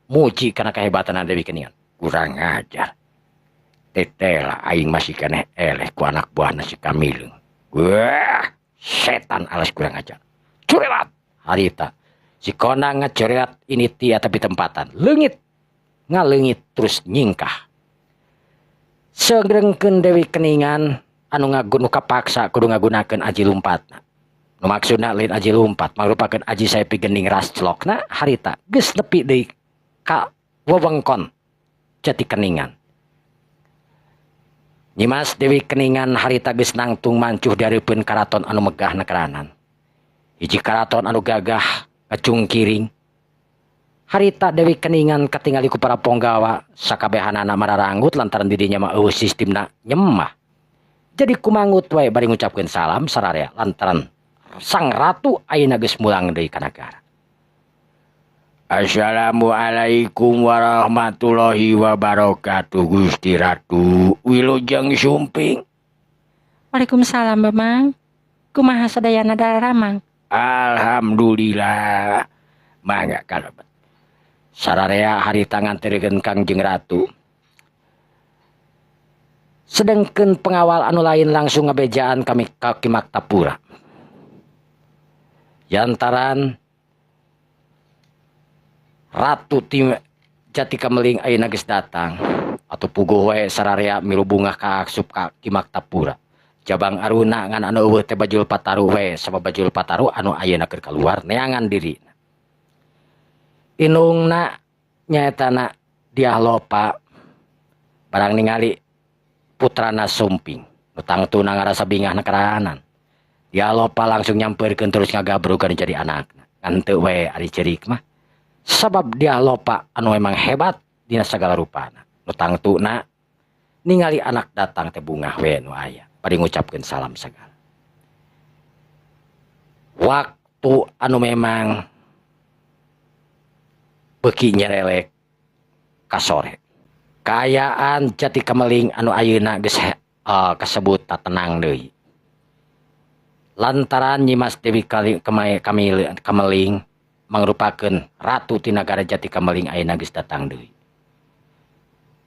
S1: muji kana kehebatanna Dewi Keningan.
S3: Kurang ajar. Tetela aing masih keneh eleh ku anak buahna si Kamileung. Wah, setan alas kurang ajar.
S1: Curelat harita. Si Kondang ngacurelat ini tia tapi tempatan. Leungit ngaleungit terus nyingkah. Segrengkeun Dewi Keningan anu ngagunu kapaksa kudu ngagunakeun aji lumpatna. Nu maksudna lain aji lumpat, mangrupakeun aji saepi gening rasclokna harita geus nepi deui ka wewengkon Jati Keningan. Nyimas Dewi Keningan harita geus nangtung mancuh dihareupeun karaton anu megah nakeranan. Hiji karaton anu gagah ngacungkiring. Harita Dewi Keningan katingali ku para ponggawa sakabehanana mararanggut lantaran didinya mah eueuh sistemna nyemah. Jadi kumangut wae bari ngucapkeun salam sararea lantaran sang ratu ayeuna geus mulang deui ka nagara.
S3: Assalamualaikum warahmatullahi wabarakatuh Gusti Ratu Wilujeng Sumping.
S2: Waalaikumsalam Mamang. Kumaha sadayana daramang?
S3: Alhamdulillah. Mangga kalebet.
S1: Sararea harita nganterikeun Kangjeng Ratu. Sedengkeun pengawal anu lain langsung ngabejaan kami ka Ki Maktapura. Yantaran Ratu Tim Jati Kameling ayeuna geus datang. Atuh puguh we sararea milu bungah ka asup ka Ki Maktapura. Jabang Aruna ngan anu eueuh teh Bajul Pataru we sabab Bajul Pataru anu ayeuna keur kaluar neangan diri. Inungna nyaetana Dyah Lopa barang ningali putrana sumping nu tangtuna ngarasa bingah karanan. Dyah Lopa langsung nyampeurkeun terus ngagabrugan jadi anakna. Ngan teu we ari ceurik mah sabab Dyah Lopa anu emang hebat dina sagala rupana. Nu tangtuna ningali anak datang teh bungah we nu aya bari ngucapkeun salam sagala. Waktu anu memang beuki nyerelek kasore. Kaayaan Jati Kameling anu ayeuna geus kasebut tenang deui. Lantaran Nyimas Dewi Kameling mangrupakeun ratu ti nagara Jati Kameling ayeuna geus datang deui.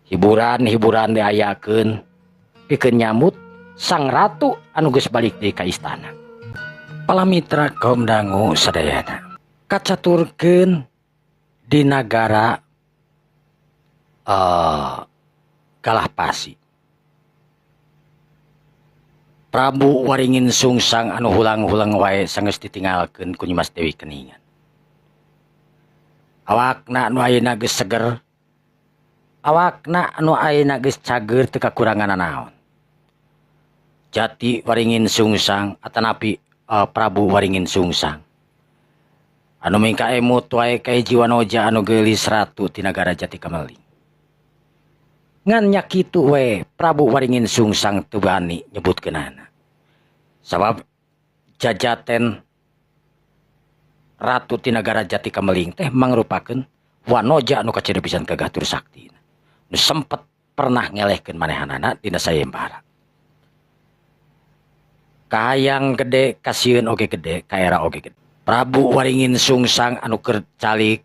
S1: Hiburan-hiburan diayakeun pikeun nyambut sang ratu anu geus balik deui ka istana. Palamitra kaum dangu sadayana kacaturkeun di nagara Galahpasi. Prabu Waringin Sungsang anu hulang-hulang wae sanggeus ditinggalkeun ku Nyimas Dewi Keningan. Awakna anu ayeuna geus seger, awakna anu ayeuna geus cager teu kakurangan nanaon. Jati Waringin Sungsang atanapi Prabu Waringin Sungsang anu mingka emut wae ka hiji wanoja anu geulis ratu ti nagara Jati Kameling. Ngan nya kitu we Prabu Waringin Sungsang teu bani nyebutkeunana. Sabab jajaten ratu ti nagara Jati Kameling teh mangrupakeun wanoja anu kacida pisan gagah tur saktina. Nu sempet pernah ngelehkeun manehanana dina sayembara. Kahayang gede kasieun oge gede, kaera oge gede. Prabu Waringin Sungsang anu keur calik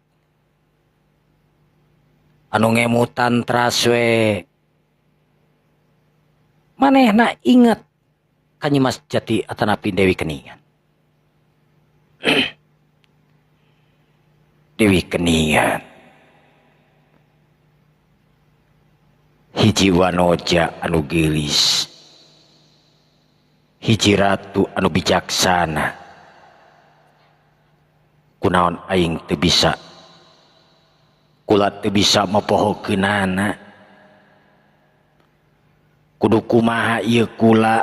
S1: anu ngemutan teras we manehna inget ka Nyimas Jati atanapi Dewi Keningan. Dewi Keningan hiji wanoja anu geulis, hiji ratu anu bijaksana. Kunaon aing teu bisa, kula teu bisa mopohokeunana. Kudu kumaha ieu kula?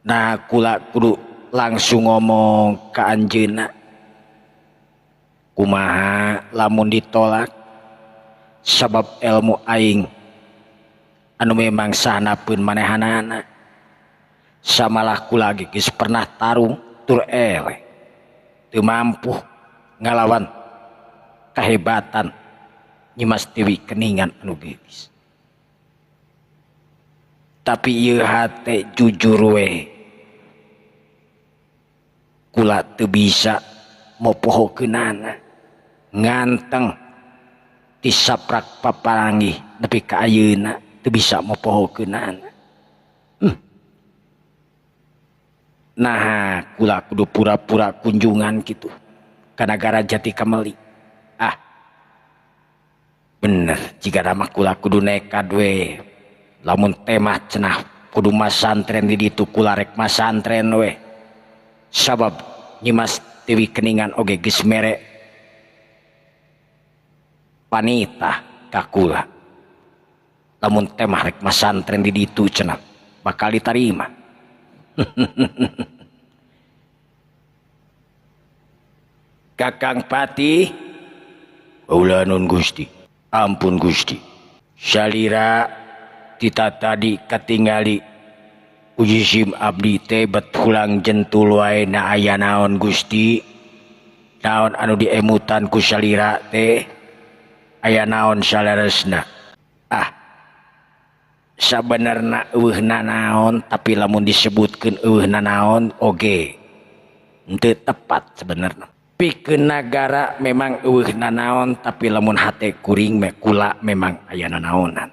S1: Nah kula kudu langsung ngomong ka anjeunna. Kumaha lamun ditolak? Sabab ilmu aing anu memang sahnapeun manehanana. Samalah kula ge geus pernah tarung tur eleh. Teu mampu ngalawan kahebatan Nyimas Dewi Keningan anu geulis. Tapi ieu hate jujur we kula teu bisa mopohokeunana. Nganteng ti saprak paparanggih nepi ka ayeuna teu bisa mopohokeunana. Nah kula kudu pura-pura kunjungan kitu ka nagara Jati Kameling. Ah bener jika mah kula kudu nekad we. Lamun temah cenah kudu masantren di ditu kula rek masantren we. Sabab Nyimas Dewi Keningan oge geus mere panita ka kula. Lamun temah rek masantren di ditu cenah bakal ditarima. Kakang Pati, ulah nun Gusti, ampun Gusti. Salira tita tadi katingali ujisim abdi teh bet hulang jentul wae na aya naon Gusti. Naon anu diemutan ku salira teh aya naon saleresna. Ah sabenerna eueuh nanaon, tapi lamun disebutkeun eueuh nanaon oge henteu tepat sebenarnya. Pikeun nagara memang eueuh nanaon, tapi lamun hate kuring me kula memang aya nanaonan.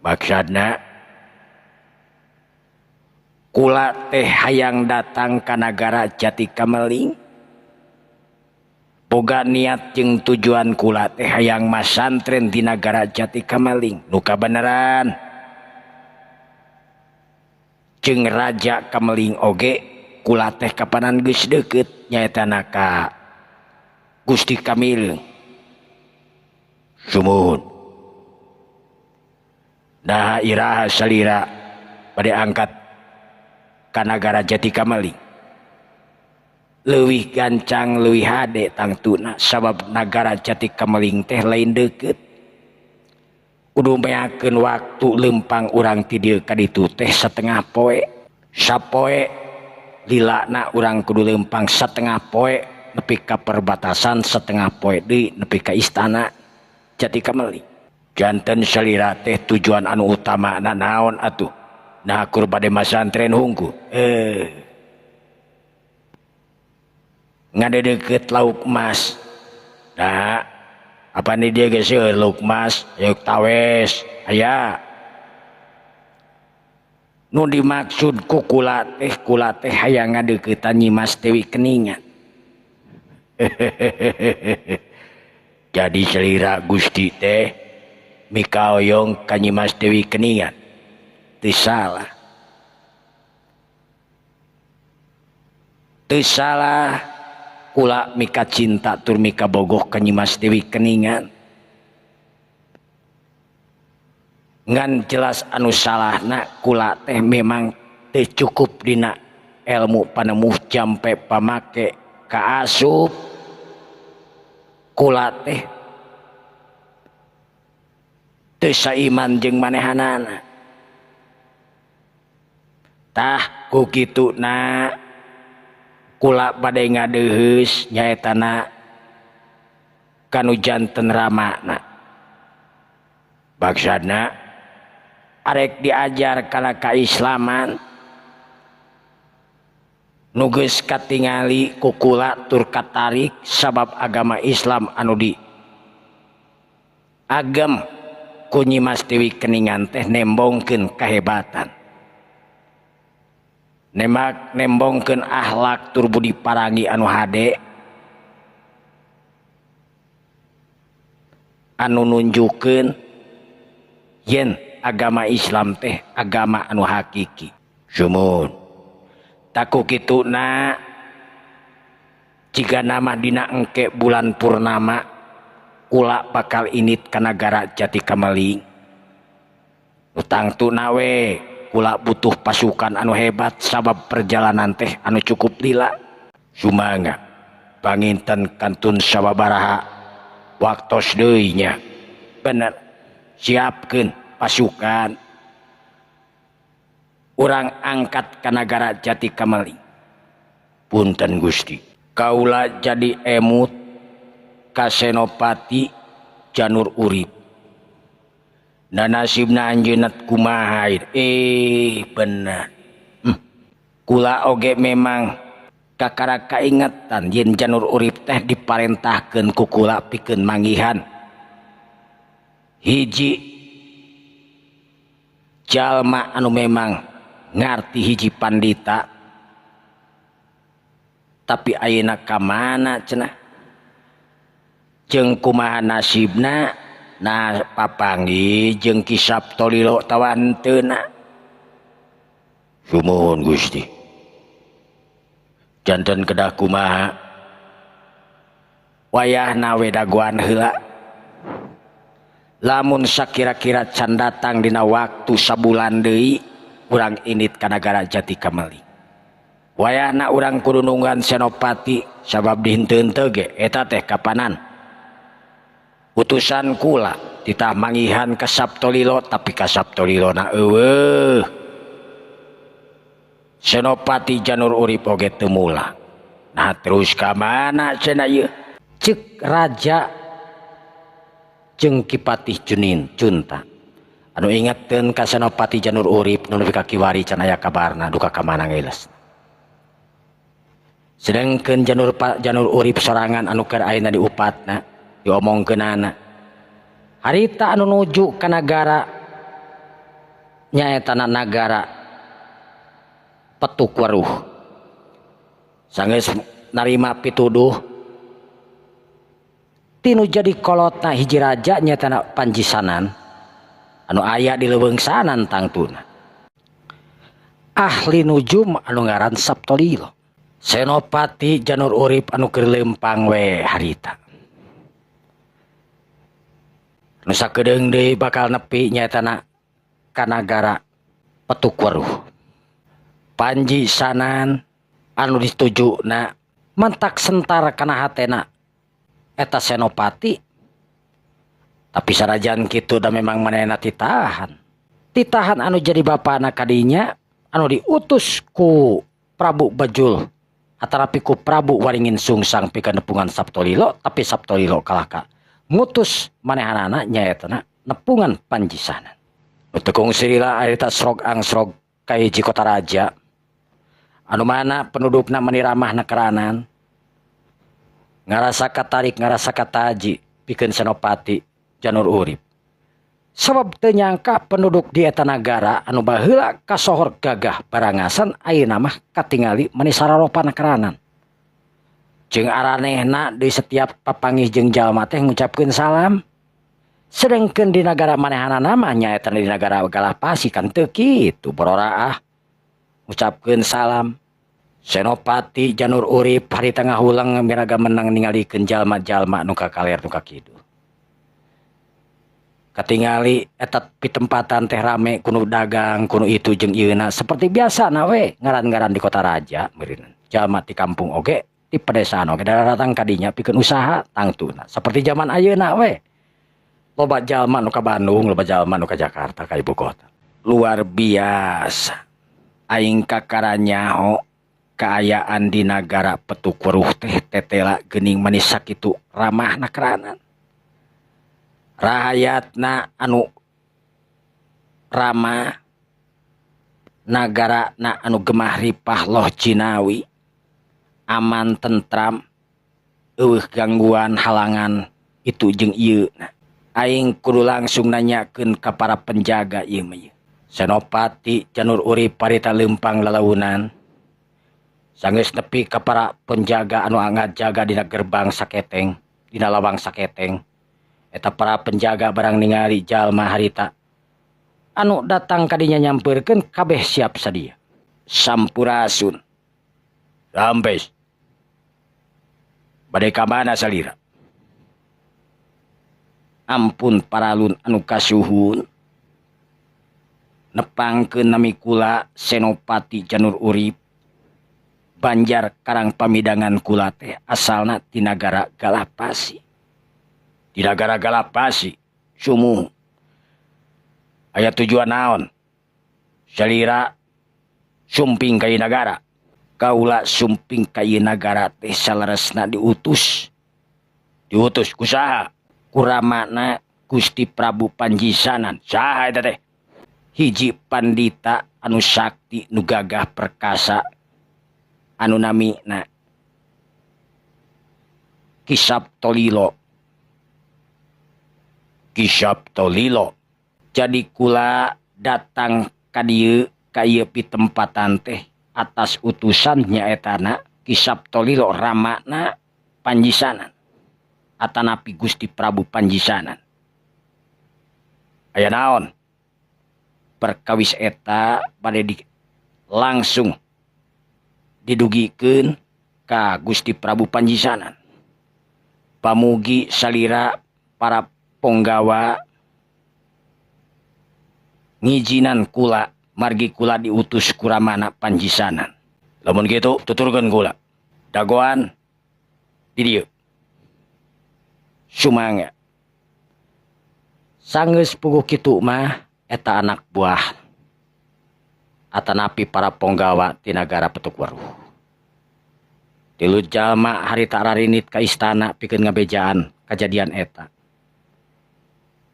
S1: Maksudna kula teh hayang datang ka nagara Jati Kameling, boga niat jeung tujuan kula teh hayang masantren di nagara Jati Kameling. Nu kabeneran
S3: Jeung Raja Kameling oge kula teh kapanan geus deukeut nyaetana ka Gusti Kamileung. Sumuhun. Nah iraha salira bade angkat ka nagara Jati Kameling. Leuwih gancang leuwih hade tangtuna sabab nagara Jati Kameling teh lain deukeut. Kudu meakeun waktu lempang urang ti dieu ka ditu teh satengah poe. Sapoe lilana urang kudu lempang satengah poe nepi ka perbatasan, setengah poe deui nepi ka istana Jati Kameling. Janten salira teh tujuan anu utamana naon atuh? Nah kur bade masantren hungkul. Ngadeukeut lauk emas. Nah, apa nih dia geus lauk emas, yuk tawes, aya. Nu dimaksud ku kula teh hayang ngadeuketan Nyimas Dewi Keningan. Jadi selira Gusti teh mikaoyong ka Nyimas Dewi Keningan. Teu salah. Teu salah kula mika cinta tur mika bogoh ka Nyimas Dewi Keningan. Ngan jelas anu salahna kula teh memang teu cukup dina ilmu panemuh jampe pamake kaasup kula teh teu saiman jeung manehanana. Tah ku kituna kula bade ngadeuheus nyaetana kanu janten ramana. Baksana arek diajar kana kaislaman nu geus katingali ku kula tur katarik sabab agama Islam anu di agem ku Nyimas Dewi Keningan teh nembongkeun kahebatan, nembongkeun akhlak tur budi parangi anu hade anu nunjukeun yen agama Islam teh agama anu hakiki. Sumuhun. Taku kituna jika nama dina engke bulan purnama kula bakal init ka nagara Jati Kameling. Nu tangtuna we kula butuh pasukan anu hebat sabab perjalanan teh anu cukup lila. Sumangga panginten kantun sababaraha waktos deui nya. Bener, siapkeun pasukan urang angkat ka nagara Jati Kameling. Punten Gusti, kaula jadi emut ka Senopati Janur Urip. Na nasibna anjeunna kumaha? Bener. Kula oge memang kakara kaingetan yen Janur Urip teh diparentahkeun ku kula pikeun manggihan hiji jalma anu memang ngarti hiji pandita, tapi ayeuna ka mana cenah jeung kumaha nasibna? Nah papanggih jeung Ki Saptolilo tawa henteuna. Sumuhun Gusti. Janten kedah kumaha wayahna we dagoan heula. Lamun sakira-kira can datang dina waktu sabulan deui urang init ka nagara Jati Kameling. Wayahna urang kudu nungguan Senopati sabab dihenteu-henteu ge eta teh kapanan utusan kula titah mangihan ka Saptolilo, tapi ka Saptolilo na eueuh. Senopati Janur Urip oge teu mula. Nah terus ka mana cenah ieu? Ceuk raja jeung Ki Patih Junin Junta anu ingetkeun ka Senopati Janur Urip nu nepi ka kiwari can aya kabarna duka ka mana ngeles. Sedengkeun Janur Urip sorangan anu keur ayeuna diupatna diomongkeunana. Harita anu nuju ka nagara nyaetana nagara Petuk Waruh. Sanggeus narima pituduh tinu jadi kolotna hiji raja nyaetana Panjisanan anu aya di leuweung sanan tangtuna.
S1: Ahli nujum anu ngaran Saptolilo. Senopati Janur Urip anu keur leumpang we harita. Nu sakedeung deui bakal nepi nyaetana ka nagara Petuk Weruh. Panji Sanan anu ditujuna mentak sentar kana hatena eta Senopati. Tapi sanajan kitu da memang manehna titahan. Titahan anu jadi bapana kadinya anu diutus ku Prabu Bejul atanapi ku Prabu Waringin Sungsang pikeun nepungan Saptolilo, tapi Saptolilo kalah ka ngutus manehanana nyaetana nepungan Panji Sanan. Nu teu kungsi lila harita srog angsrog ka hiji kota raja anu mana pendudukna meni ramah nekeranan, ngarasa katarik ngarasa kataji pikeun Senopati Janur Urip. Sabab teu nyangka penduduk di eta nagara anu baheula kasohor gagah barangasan ayeuna mah katingali meni sararopa nekeranan. Jeung aranehna di setiap papanggih jeung jalma teh ngucapkeun salam. Sedengkeun di nagara manehanana mah nyaeta di nagara Galapasi kan teu kitu bororaah ngucapkeun salam. Senopati Janur Urip harita ngahuleng miraga menang ningalikeun jalma-jalma nu ka kaler nu ka kidul. Katingali eta pitempatan teh rame kuno dagang kuno itu jeung ieuna seperti biasa na we ngaran-ngaran di kota raja meureun. Jalma di kampung oge di pedesaan oge daratang kadinya pikeun usaha tangtuna seperti zaman ayeuna we. Loba jalma nu ka Bandung, loba jalma nu ka Jakarta ka ibu kota. Luar biasa. Aing kakara nyaho kaayaan di nagara Petuk Weruh teh tetela geuning manis sakitu ramahna keranan. Rahayatna anu ramah, nagarana anu gemah ripah loh jinawi, aman tentram, eueuh gangguan halangan itu jeung ieu. Aing kudu langsung nanyakeun ka para penjaga ieu mah ieu. Senopati Janur Urip parita leumpang lalaunan. Sanggeus nepi ka para penjaga anu ngajaga dina gerbang saketeng, dina lawang saketeng. Eta para penjaga barang ningali jalma harita anu datang kadinya nyampeurkeun kabeh siap sadia. Sampurasun. Rampes. Bade ka mana salira? Ampun paralun anu kasuhun. Nepangkeun nami kula Senopati Janur Urip. Banjar Karang Pamidangan kula teh asalna ti nagara Galapasi. Di nagara Galapasi sumuh. Aya tujuan naon? Salira sumping ka ieu nagara. Kaula sumping ka ieu nagara teh saleresna diutus. Diutus ku saha? Ku ramana Gusti Prabu Panjisanan. Saha eta teh? Hiji pandita anu sakti nu gagah perkasa anu namina Ki Saptolilo. Ki Saptolilo. Jadi kula datang ka dieu ka ieu pitempatan teh atas utusan nyaetana Ki Saptolilo ramana Panjisanan atanapi Gusti Prabu Panjisanan. Aya naon? Perkawis eta bade langsung didugikeun ka Gusti Prabu Panjisanan. Pamugi salira para ponggawa ngijinan kula margi kula diutus ku ramana Panjisanan. Lamun kitu tuturkeun kula. Dagoan di dieu. Sumangga. Sanggeus puguh kitu mah eta anak buah atanapi para ponggawa ti nagara Petuk Weruh. Tilu jalma harita rarinit ka istana pikeun ngabejaan kajadian eta.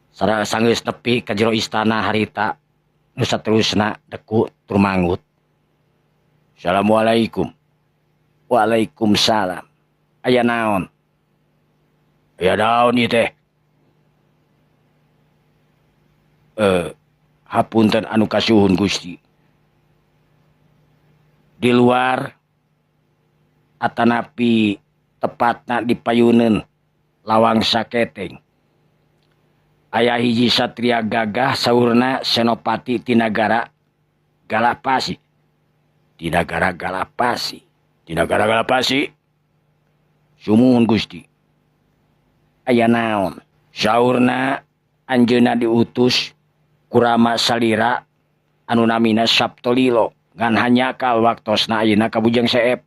S1: Sara sanggeus nepi ka jero istana harita nu saterusna deku turmangut. Assalamualaikum. Waalaikumsalam. Aya naon? Aya naon ieu teh? Hapunten anu kasuhun Gusti. Di luar atanapi tepatna di payuneun lawang saketeng. Aya hiji satria gagah saurna Senopati ti nagara Galapasi.
S3: Di nagara Galapasi. Di nagara Galapasi. Sumuhun Gusti. Aya naon? Saurna anjeunna diutus ku Rama salira anu namina Saptolilo ngan hanya kal waktosna ayeuna ka Bujang Seep.